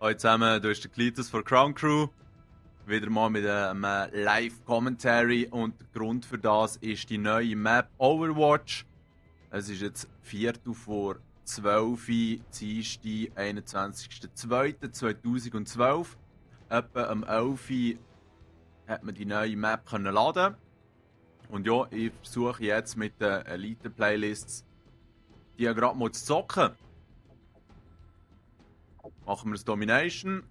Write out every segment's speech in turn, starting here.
Hallo zusammen, du bist der Klitus von Crown Crew. Wieder mal mit einem Live-Commentary und der Grund für das ist die neue Map Overwatch. Es ist jetzt 11:45 Dienstag, 21.02.2012. Etwa um 11 Uhr hat man die neue Map laden. Und ja, ich versuche jetzt mit den Elite-Playlists die gerade mal zu zocken. Machen wir das Domination.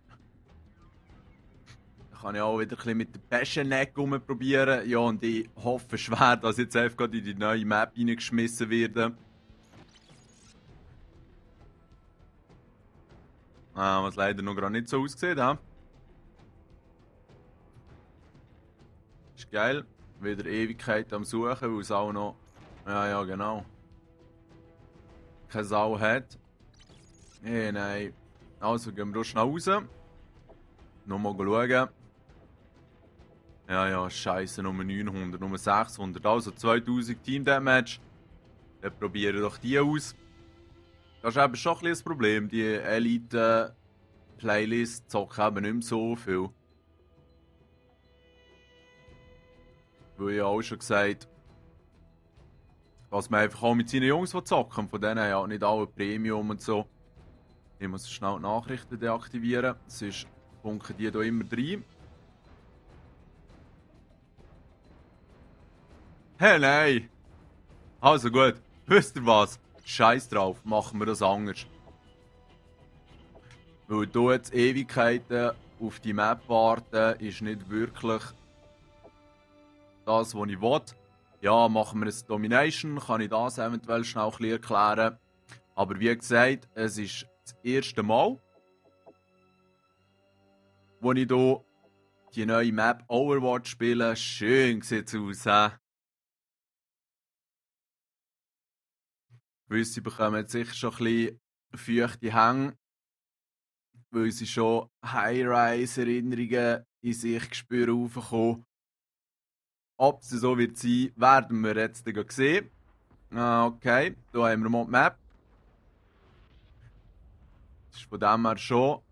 Da kann ich auch wieder ein bisschen mit der Passion-Neck rumprobieren. Ja, und ich hoffe schwer, dass ich jetzt einfach gerade in die neue Map reingeschmissen werde. Was leider noch gerade nicht so aussieht. He? Ist geil. Wieder Ewigkeit am Suchen, weil es auch noch. Ja, genau. Keine Sau hat. Nein. Also gehen wir hier schnell raus. Nochmal schauen. Ja, scheiße, Nummer 900, Nummer 600, also 2000 Team Damage. Dann probiere doch die aus. Das ist eben schon ein bisschen das Problem. Die Elite-Playlist zocken eben nicht mehr so viel. Weil ich auch schon gesagt, dass man einfach auch mit seinen Jungs zocken. Von denen ja nicht alle Premium und so. Ich muss schnell die Nachrichten deaktivieren, sonst funken die hier immer rein. Hey, nein! Also gut, wisst ihr was? Scheiß drauf, machen wir das anders. Weil hier jetzt Ewigkeiten auf die Map warten, ist nicht wirklich das, was ich will. Ja, machen wir ein Domination, kann ich das eventuell schnell ein bisschen erklären. Aber wie gesagt, es ist das erste Mal, wo ich hier die neue Map Overwatch spiele. Schön sieht es aus, he? Gewisse bekommen jetzt sicher schon ein bisschen feuchte Hänge, weil sie schon High-Rise-Erinnerungen in sich spüren aufkommen. Ob es so wird sein, werden wir jetzt sehen. Okay, hier haben wir mal die Map. Das ist von dem her schon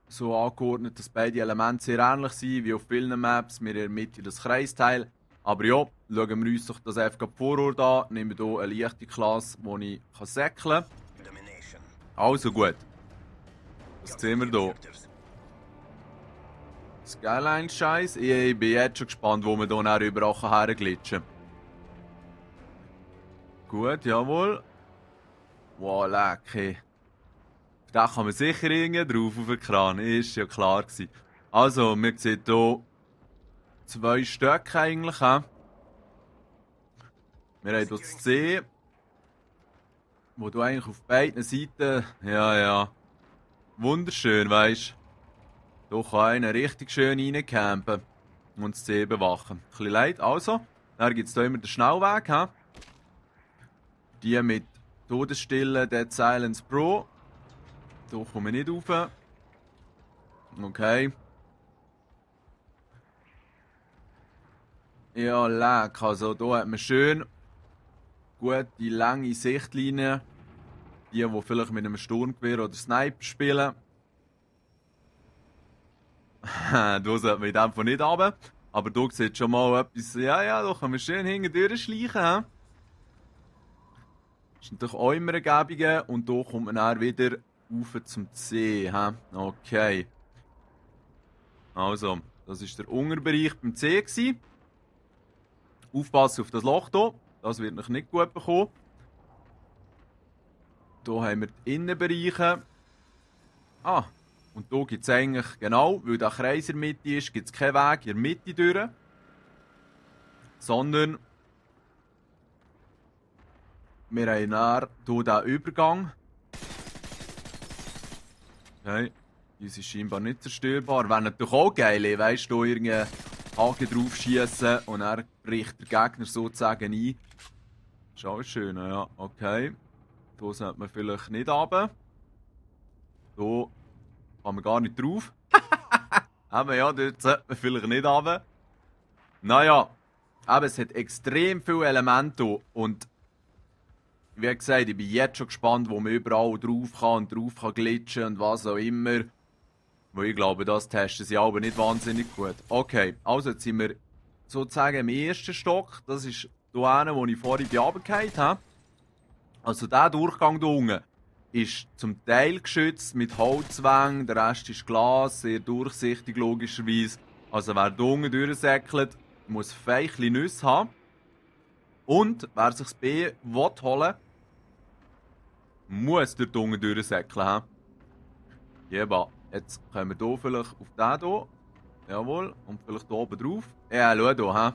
so angeordnet, dass beide Elemente sehr ähnlich sind wie auf vielen Maps. Wir in der Mitte das Kreisteil. Aber ja, schauen wir uns doch das einfach vor Ort an. Nehmen wir hier eine leichte Klasse, die ich säckeln kann. Also gut. Was sehen wir hier? Skyline-Scheiß. Ich bin jetzt schon gespannt, wo wir hier überall herglitschen kann. Gut, jawohl. Wow, lecker. Da kann man sicher irgendwie drauf auf den Kran. Ist ja klar gewesen. Also, wir sehen hier 2 Stück eigentlich. Wir haben hier das C, wo du eigentlich auf beiden Seiten. Ja. Wunderschön, weisst du. Hier kann einer richtig schön reincampen und das C bewachen. Ein bisschen leid. Also, dann gibt es hier immer den Schnellweg. He? Die mit Todesstille, Dead Silence Pro. Hier komme ich nicht rauf. Okay. Ja, leck. Also hier hat man schön gute, lange Sichtlinien. Die vielleicht mit einem Sturmgewehr oder Sniper spielen. Da sollte man in dem Fall nicht runter. Aber hier sieht schon mal etwas. Ja, da kann man schön hinten durchschleichen. Das ist natürlich auch immer Ergebungen. Und hier kommt man dann wieder rauf zum C. Okay. Also, das war der Unterbereich beim C gewesen. Aufpassen auf das Loch hier. Das wird noch nicht gut bekommen. Hier haben wir die Innenbereiche. Und hier gibt es eigentlich, genau, weil der Kreis in der Mitte ist, gibt es keinen Weg in der Mitte durch. Sondern wir haben dann hier diesen Übergang. Okay. Die sind scheinbar nicht zerstörbar. Wäre natürlich auch geil, weißt du, irgendeinen Haken drauf schießen und dann bricht der Gegner sozusagen ein. Das ist auch schön, ja. Okay. Hier sollte man vielleicht nicht runter. Hier kann man gar nicht drauf. Aber ja, dort sollte man vielleicht nicht runter. Naja, aber es hat extrem viele Elemente und wie gesagt, ich bin jetzt schon gespannt, wo man überall drauf kann und drauf kann glitschen und was auch immer. Weil ich glaube, das testen sie aber nicht wahnsinnig gut. Okay, also jetzt sind wir sozusagen im ersten Stock. Das ist da einer, wo ich vorhin runtergefallen habe. Also der Durchgang hier unten ist zum Teil geschützt mit Holzwängen, der Rest ist Glas, sehr durchsichtig logischerweise. Also wer hier unten durchsäckelt, muss feichli Nüsse haben. Und wer sich das B holen will, muss dort unten durchsäckeln. Jeba, jetzt können wir hier vielleicht auf den hier. Jawohl, und vielleicht hier oben drauf. Ja, schau hier.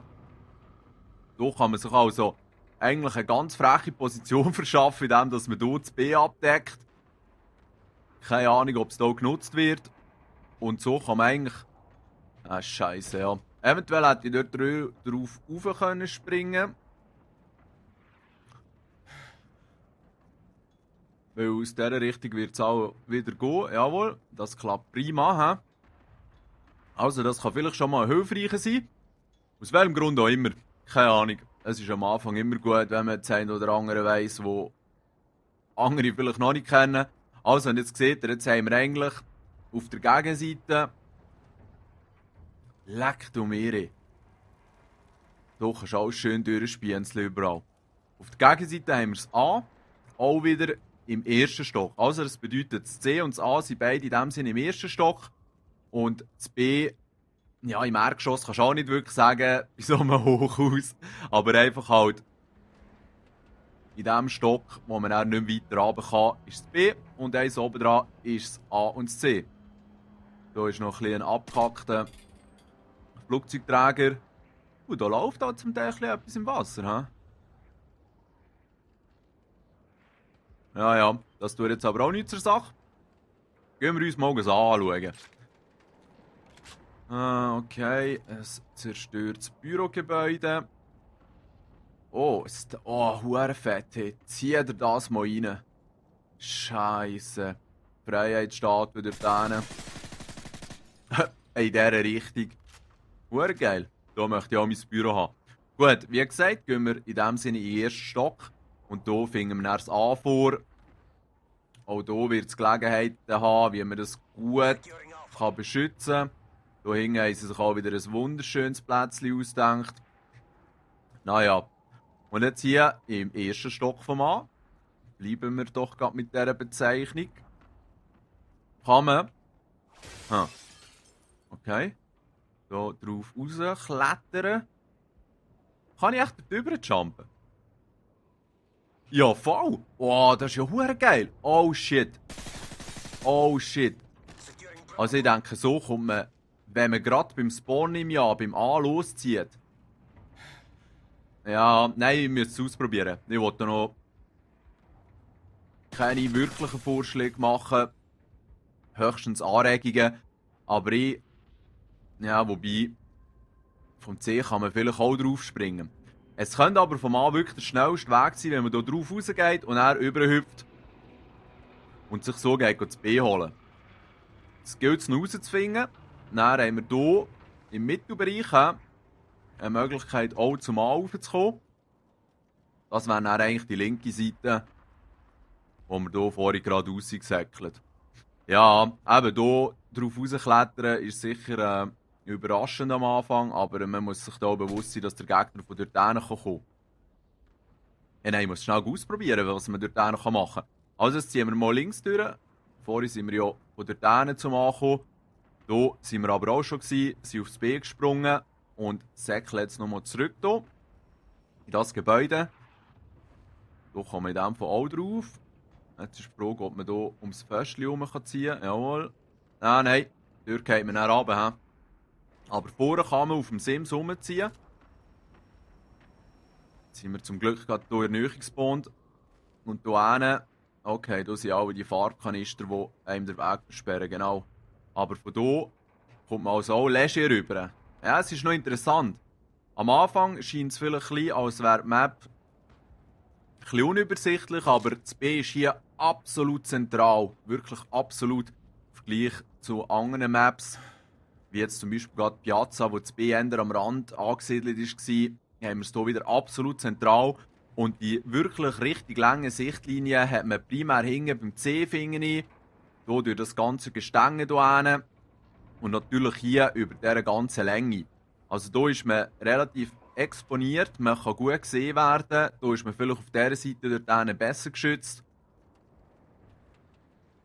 Hier kann man sich also eigentlich eine ganz freche Position verschaffen, indem dass man hier das B abdeckt. Keine Ahnung, ob es hier genutzt wird. Und so kann man eigentlich... Ah, Scheiße, ja. Eventuell hätte ich dort drauf rauf können springen. Weil aus dieser Richtung wird es auch wieder gehen. Jawohl, das klappt prima. He? Also das kann vielleicht schon mal hilfreicher sein. Aus welchem Grund auch immer. Keine Ahnung. Es ist am Anfang immer gut, wenn man das eine oder andere weiss, wo andere vielleicht noch nicht kennen. Also, und jetzt seht ihr, jetzt haben wir eigentlich auf der Gegenseite... Leck du mir. Hier kannst du alles schön durchspielen überall. Auf der Gegenseite haben wir das A, auch wieder im ersten Stock. Also das bedeutet, das C und das A sind beide in dem Sinne im ersten Stock. Und das B, ja, im Erdgeschoss kannst du auch nicht wirklich sagen, bei so einem Hochhaus. Aber einfach halt in dem Stock, wo man dann nicht mehr weiter runter kann, ist das B. Und eins oben dran ist das A und das C. Hier ist noch ein abgehackter Flugzeugträger. Da läuft da zum Teil etwas im Wasser. He? Ja, das tut jetzt aber auch nichts zur Sache. Gehen wir uns mal anschauen. Okay, es zerstört das Bürogebäude. Oh, hure fett. Hey. Zieh dir das mal rein. Scheiße. Freiheitsstatue dort hinten. In dieser Richtung. Hure geil. Da möchte ich auch mein Büro haben. Gut, wie gesagt, gehen wir in dem Sinne in den ersten Stock. Und hier finden wir dann das A vor. Auch hier wird es Gelegenheiten haben, wie man das gut kann beschützen kann. Hier hinten haben sie sich auch wieder ein wunderschönes Plätzchen ausgedacht. Naja, und jetzt hier im ersten Stock vom A. Bleiben wir doch gerade mit dieser Bezeichnung. Kann man... Okay. Hier drauf rausklettern. Kann ich echt drüber jumpen? Ja, voll! Oh, das ist ja hure geil! Oh shit! Oh shit! Also ich denke, so kommt man, wenn man gerade beim Spawn im Jahr, beim A loszieht. Ja, nein, ich müsste es ausprobieren. Ich wollte noch keine wirklichen Vorschläge machen. Höchstens Anregungen. Aber ich... Ja, wobei... Vom C kann man vielleicht auch drauf springen. Es könnte aber vom A wirklich der schnellste Weg sein, wenn man hier drauf rausgeht und er überhüpft. Und sich so geht das B holen. Es gilt es noch rauszufinden. Dann haben wir hier im Mittelbereich eine Möglichkeit, auch zum A raufzukommen. Das wäre dann eigentlich die linke Seite, wo wir hier vorhin gerade rausgesäckelt. Ja, eben hier drauf rausklettern ist sicher überraschend am Anfang, aber man muss sich da bewusst sein, dass der Gegner von dort hin kommen kann. Ja, nein, ich muss schnell ausprobieren, was man dort hin machen kann. Also jetzt ziehen wir mal links durch. Vorhin sind wir ja von dort hin zum Ankommen. Hier sind wir aber auch schon gewesen, sind aufs B gesprungen und säckeln jetzt nochmal zurück hier, in das Gebäude. Hier kommen wir in dem Fall auch drauf. Jetzt ist die Frage, ob man hier ums Föstchen herum ziehen kann. Jawohl. Nein, dort geht man dann runter. Aber vorne kann man auf dem Sims rumziehen. Jetzt sind wir zum Glück gerade hier in der Nähe gespawnt. Und hier hinten, okay, hier sind alle die Farbkanister, die einem den Weg versperren, genau. Aber von hier kommt man also auch leger rüber. Ja, es ist noch interessant. Am Anfang scheint es vielleicht ein bisschen, als wäre die Map ein bisschen unübersichtlich, aber das B ist hier absolut zentral. Wirklich absolut. Im Vergleich zu anderen Maps. Wie jetzt zum Beispiel gerade Piazza, wo das B eher am Rand angesiedelt war, haben wir es hier wieder absolut zentral. Und die wirklich richtig langen Sichtlinien hat man primär hinten beim C-Finger, hier durch das ganze Gestänge hier hin und natürlich hier über dieser ganzen Länge. Also hier ist man relativ exponiert, man kann gut gesehen werden. Hier ist man vielleicht auf dieser Seite dort besser geschützt.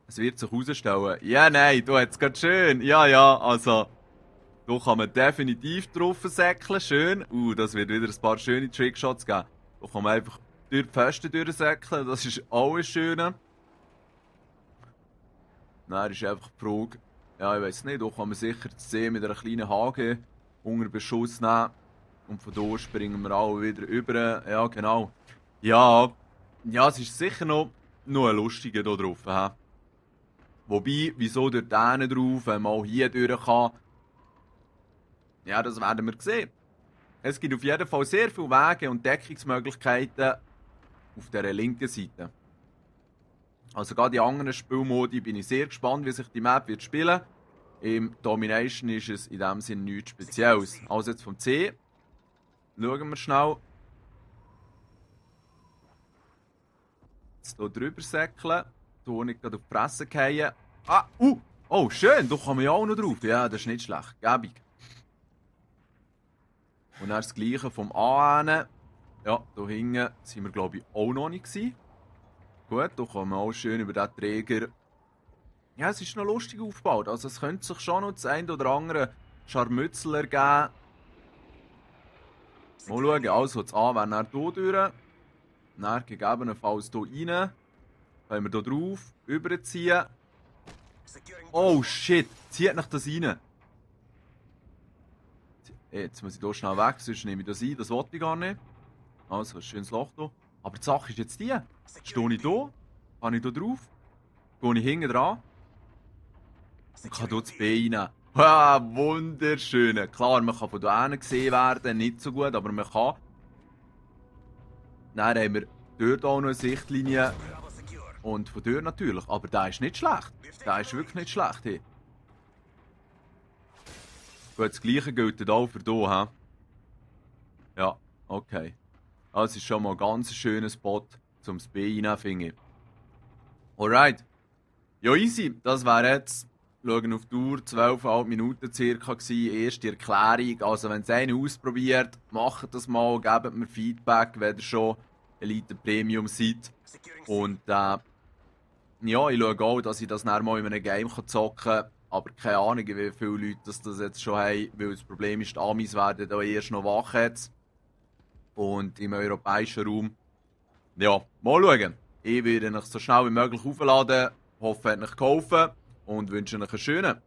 Es wird sich herausstellen. Ja, nein, du hast es gerade schön. Ja, also da kann man definitiv drauf säckeln. Schön. Das wird wieder ein paar schöne Trickshots geben. Da kann man einfach durch die Pfosten durchsäckeln. Das ist alles schön. Dann ist einfach die Frage, ja, ich weiß nicht, da kann man sicher das C mit einer kleinen Hage unter Beschuss nehmen. Und von da springen wir alle wieder über. Ja, genau. Ja, es ist sicher noch ein lustiger hier drauf. He? Wobei, wieso dort hinten drauf, wenn man auch hier durch kann, ja, das werden wir sehen. Es gibt auf jeden Fall sehr viele Wege und Deckungsmöglichkeiten auf dieser linken Seite. Also gerade die anderen Spielmodi bin ich sehr gespannt, wie sich die Map wird spielen. Im Domination ist es in dem Sinne nichts Spezielles. Also jetzt vom C. Schauen wir schnell. Jetzt hier drüber säckeln. Hier nicht gerade auf die Presse fallen. Oh, schön, da kann man ja auch noch drauf. Ja, das ist nicht schlecht. Gäbig. Und dann das Gleiche vom A hin. Ja, hier hinten sind wir, glaube ich, auch noch nicht gewesen. Gut, da kann man auch schön über diesen Träger. Ja, es ist noch lustig aufgebaut. Also es könnte sich schon noch das ein oder andere Scharmützel ergeben. Mal schauen, also das A wäre dann hier durch. Dann gegebenenfalls hier rein. Können wir hier drauf, überziehen. Oh shit, zieht nach das rein. Jetzt muss ich hier schnell weg, sonst nehme ich das ein. Das wollte ich gar nicht. Also, ein schönes Loch hier. Aber die Sache ist jetzt die. Stehe ich hier, kann ich hier drauf, gehe ich hinten dran und kann hier das B rein. Wunderschön. Klar, man kann von hier hinten gesehen werden, nicht so gut, aber man kann. Dann haben wir dort auch noch eine Sichtlinie. Und von dort natürlich. Aber der ist nicht schlecht. Der ist wirklich nicht schlecht. Hey. Gut, das Gleiche gilt auch für hier. He? Ja, okay. Das ist schon mal ein ganz schöner Spot zum B rein, finde ich. Alright. Ja, easy. Das wäre jetzt, schauen auf die Uhr, 12,5 Minuten circa gewesen. Erste Erklärung. Also, wenn es einer ausprobiert, macht das mal, gebt mir Feedback, wenn ihr schon Elite Premium seid. Und ja, ich schaue auch, dass ich das dann mal in einem Game zocken kann. Aber keine Ahnung, wie viele Leute das jetzt schon haben. Weil das Problem ist, die Amis werden da erst noch wach jetzt. Und im europäischen Raum. Ja, mal schauen. Ich werde euch so schnell wie möglich aufladen. Hoffe, es hat euch geholfen. Und wünsche euch einen schönen.